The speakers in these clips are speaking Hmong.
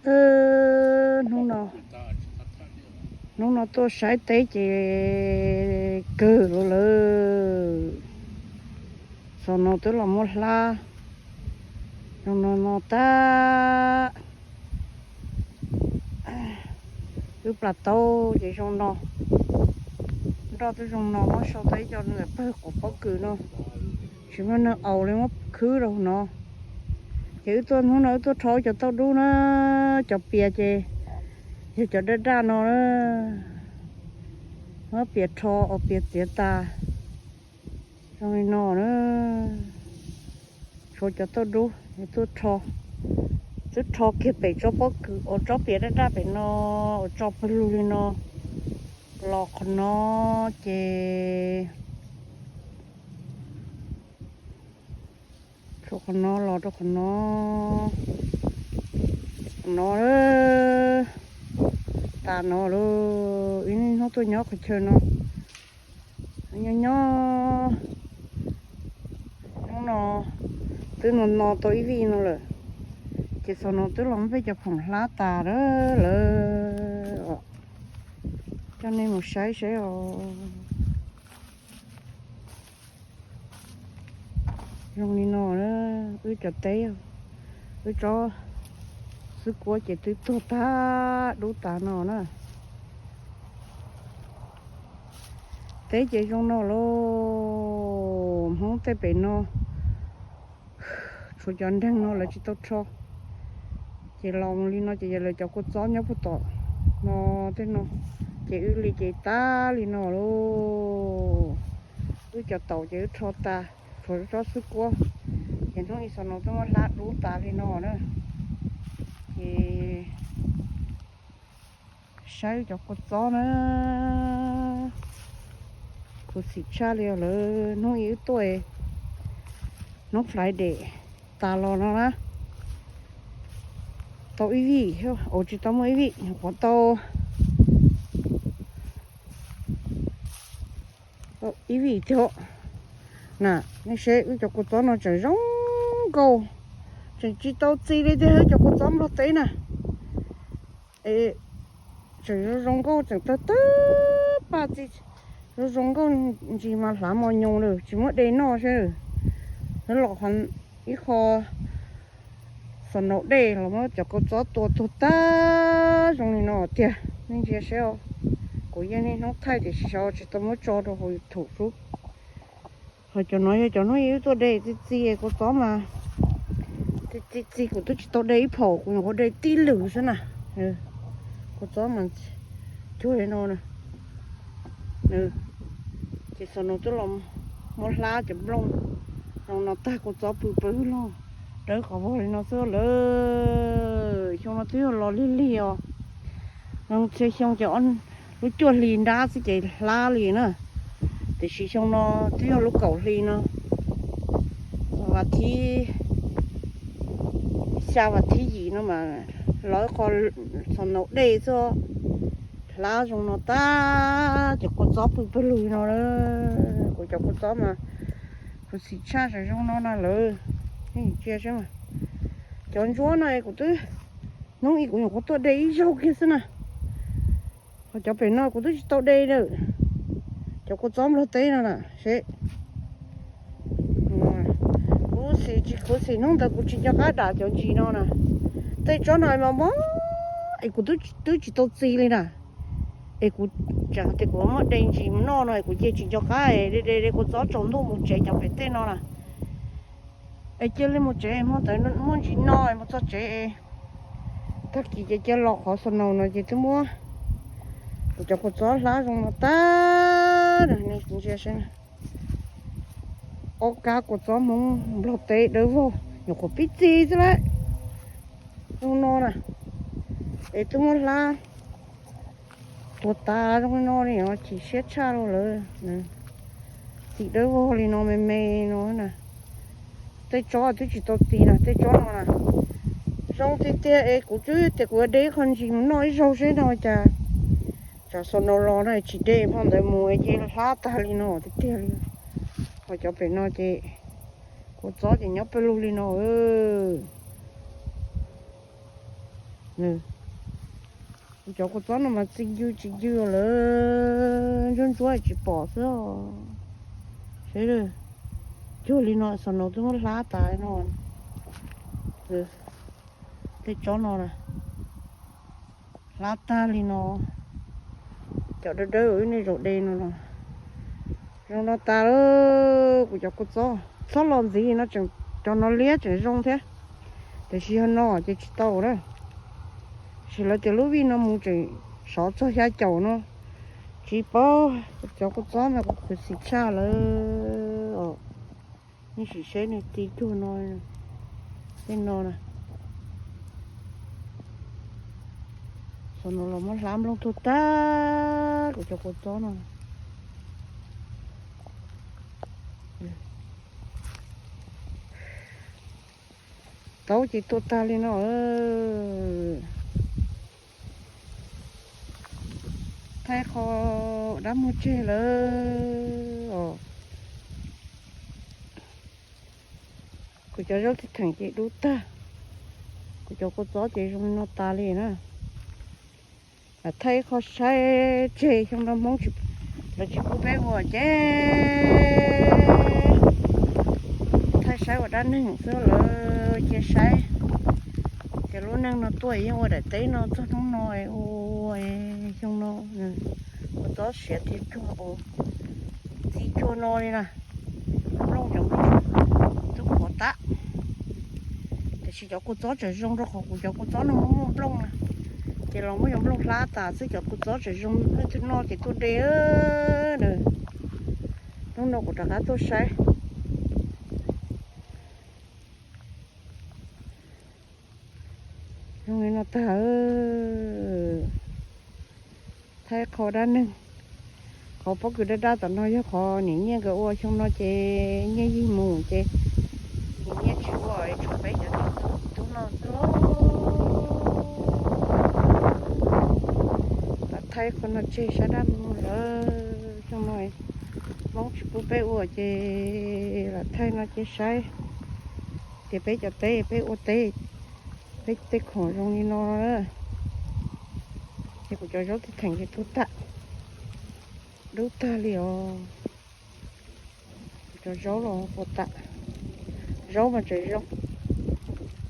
Hnub no, hnub no tuaj saib teb ces kawg lawm lawm. Xaus no twb los muab hlab zoo no no tag. Wb plas taub ces zoo no, nroj twb zoo no, muab sau tau ib co ntawm pawg quav pob kws no, tsis muaj neeg aus li muab khwb rau no. Ces wb tuaj hnub no wb tuaj rho cov tauj dub na, cov pias ces yog cov daj daj no na, muab pias rho, ua pias txiav tas zoo li no na. Tshuav cov tauj dub es tuaj rho, twb rho kiag pem tsob pob kws uas tsob pias daj daj pem no, uas tso pawg lug li no los qhov no ces tshuav qhov no los rau qhov no, qhov no tas no lawm. Ib hnub tuaj nyob qhov chaw no, nyob nyob hnub no twb no no tau ib vij no lawm. Ces xaus no twb los muab peb cov phoom hlab tas lawm os. Coj nej mus saib saib os. Zoo li no na, wb cov teb, wb tsob xwb kuab ces twb tuag tag dub tas no na. Teb ces zoo no lauj, Hmoob tej pem no tshuav cov nreeg no lawv tsis tau rho. Ces los li no ces yog lawv cov kua txob nyob puag tom no tej no, ces wb li ces tag li no lauj. Wb cov taum ces wb rho tas, tshuav tsob xwb kuab, ces hnub ib xaus no twb muab hlab dub tas li no na. Ces saib cov kua txob na, khuv xim tshaj li os. Lawv hnub ib wb tuaj, hnub Friday tas los no na, tau ib vij, ua tsis tau muaj ib vij, nyuam qhuav tau ib vij thiab na. Nej saib wb cov kua txob no tseem zoo nkauj, tseem tsis tau txi li tiag wb cov kua txob nplog teb na. Tseem zoo zoo nkauj, tseem tawg tawg paj txi, zoo zoo nkauj ntsis mas hlav mos nyoos lawm, tsis muab de noj seb. Nws los ib qho xaus no dej los muab cov kua txob tua tuag tag zoo li no tiag. Nej ntsia seb, kuv yeej niaj hnub thaij tiam sis xyov tsis tau muab tso rau hauv YouTube xwb. Ho cov no yog cov hnub ib wb tuaj de txi txi kua txob mas, txi txi kuv twb tsis tau de ib phaum, kuv nyuam qhuav de tib lwm xwb na. Kua txob mas cuag li no na. Ces xaus no twb los muab hlab cov nplooj no no tag, kua txob pw pw los dawb qhov vog li no xwb lawm. Xyoo no twb yog los lig lig os. Xyoo ces lub cuaj hli nrab xwb ces hlab li na. Tiam sis xyoo no twb yog lub kaum hli no, vas thib xya vas thib yim no mas los ib qho xaus no dej xwb, hlab zoo no tag, cov kua txob pw pawg lug no. Kuv cov kua txob mas khuv xim tshaj, zoo zoo no na lawm. Ntsia seb, cov ntsuab no kuv twb, hnub ib kuv nyuam qhuav tuaj de ib zaug kiag xwb na. Ho cov pem no kuv twb tsis tau de lawm, cov kua txob nplog teb no na seb. Khuv xim tsis khuv xim hnub ntawd kuv tsis nco qab dam cov ntsis no na. Tej tsob no mos mos es kuv twb tsis tau txi li na. Es kuv tseem tias kuv muab de ntsis mus noj no es kuv cia tsis nco qab de de de kua txob tsaus ntuj mus tsev cov pem tej no na. Es cia li mus tsev, hmo ntawd muaj ntsis no es mus txog tsev es tag kis ces cia los qhov xaus no no ces twb muab kuv cov kua txob hlab zoo no tag. Ntsia seb, ob kab kua txob Hmoob nplog teb dawb vog, nyuam qhuav pib txi xwb lawm. Zoo no na, es twb muab hlab tuag tas zoo no li os, chim siab tshaj li lawm. Txi dawb vog li no me me no na. Tej tsob twb tsis tau txi na, tej tsob no na. Zoo tiag tiag es kuv twb tias kuv yuav de ib qho ntsis mus noj ib zaug seb no cas, tsam xaus no los no tsis de, hmo ntawd mus ces hlab tag li no tiag tiag li. Ho cov pem no ces kua txob ces nyob pawg lug li no. Kuv cov kua txob no mas txi ncw tsis ncw lawm, ntsuab ntsuab tsis pom xwb. Seb, cuag li no xos no twb muab hlab tas no. Tej tsob no na, hlab tag li no. Cov dawb dawb ib niag zaum de no los zoo no tas lawm. Kuv cov kua txob txhob los ntxiv no tseem, cov no liab tseem zoo thiab, tiam sis yog no ces tsis tau na. Sim lawv tias lub vij no mus tseem sov txog xya caum no, tsis paub. Cov kua txob ntawd kuv khwv xim tshaj lawm os. Nej sim saib nej txi cuag no, tej no na. Xos no los muab hlab nplooj tuag tag kuv cov kua txob no. Taub ces tuag tag li no. Thaij qhov dab muag tseg lawm os. Kuv cov zaub tib theem ces dub tag. Kuv cov kua txob ces zoo li no tas li na. Thaij ib qho saib tseg, xyoo no Hmoob tsis, lawv tsis pub peb ua ces thaij saib ua dab neeg xwb lawm. Cia saib ces lub neej no tuaj yeej ua daim teb no txog hnub no ua xyoo no. Kua txob siav tiag cuag, txi cuag no li na. Nplooj cov nplooj twb qhuav tag, tiam sis cov kua txob tseem zoo rau qhov kuv cov kua txob no muaj muaj nplooj na, ces los muab cov nplooj hlab tas xwb cov kua txob tseem zoo. Leej twg noj ces tuaj de na. Hnub no kuv rov qab tuaj saib. Zoo li no tag. Thaij qhov dab neeg. Qhov pob kws daj daj tom no yog qhov niam nyiaj nkawd ua xyoo no ces nyiaj yig mus ces niam nyiaj tsis ua, tshuav peb cov tub no xwb. Lam thaij qhov no tseg sab dab neeg lawm. Xyoo no Hmoob tsis pub peb ua ces lam thaij no cia saib tias peb cov teb peb ua teb, peb tej khoom zoo li no na. Ces kuv cov zaub tib theem ces tuag tag, dub tag li os. Kuv cov zaub los puas tas, zaub mas tseem zoo,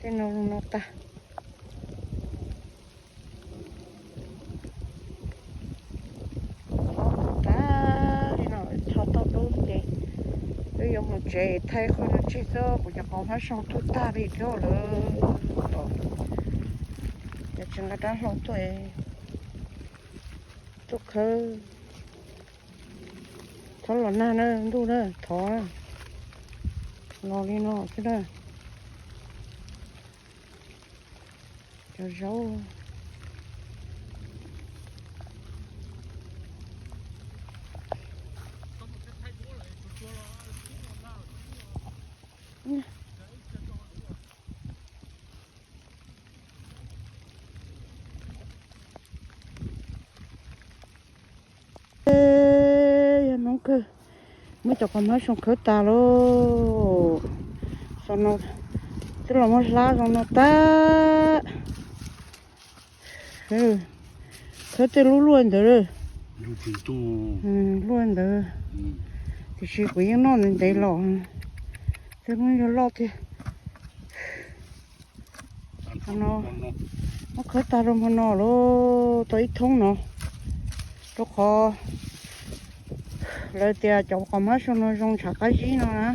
tej no zoo no tag. Tag li no, tho tau dub ces wb yuav mus tsev, thaij qhov no tseg xwb. Kuv cov qos hmab soo tuag tag li thiab lawm. Ces tsis nqa rab hlau tuaj, tuaj khawb. Txhob los nag na ntuj na, thov los li no xwb na. Cov zaub Yog hnub kawg, muab cov qos hmab soo khawb tas lauj. Xyoo no twb los muab hlab zoo no tag. Khawb tej lub luaj ntawd, luaj ntawd, tiam sis kuv yeej noj ntev ntev los, tej lub yog loj tiag. No, muab khawb tag rau hmo no lauj, tau ib thoob no, rau qhov lawv tias cov qos hmab soo no zoo ntshav qab zib no na,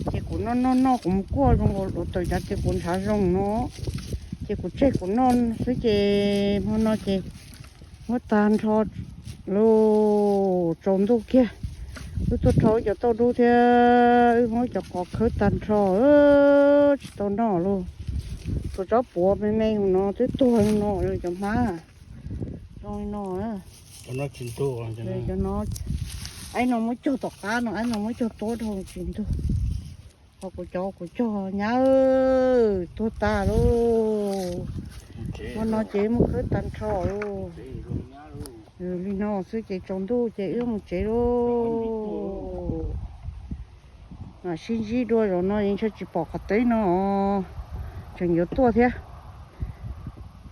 ces kuv noj noj noj kuv mus kuaj zoo ua tawm cov tias kuv ntshav zoo no, ces kuv tseg kuv noj xwb ces hmo no ces muab tag nrho lauj. Tsaus ntuj kiag, wb tuaj rho wb cov tauj dub thiab wb muab cov qos khawb tag nrho, tsis tau noj lauj. Tus tsob puav me me hauv no twb tuag li no, cov hmab zoo li no. Cov no, aib no muab cog tom qab no, aib no muab cog tuab dhau tsis ntug. Ho kuv cov kuv cog nyab tuag tas lauj. Hmo no ces muab khawb tag nrho lauj. Li no xwb ces tsaus ntuj ces wb mus tsev lauj. Sib ntsib dua zaum no yeej ntshe tsis pom qhov teb no, tseem yuav tuaj thiab.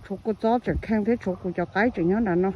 Tshuav kua txob tseem kheej thiab tshuav kuv cov qaib tseem nyob nram no.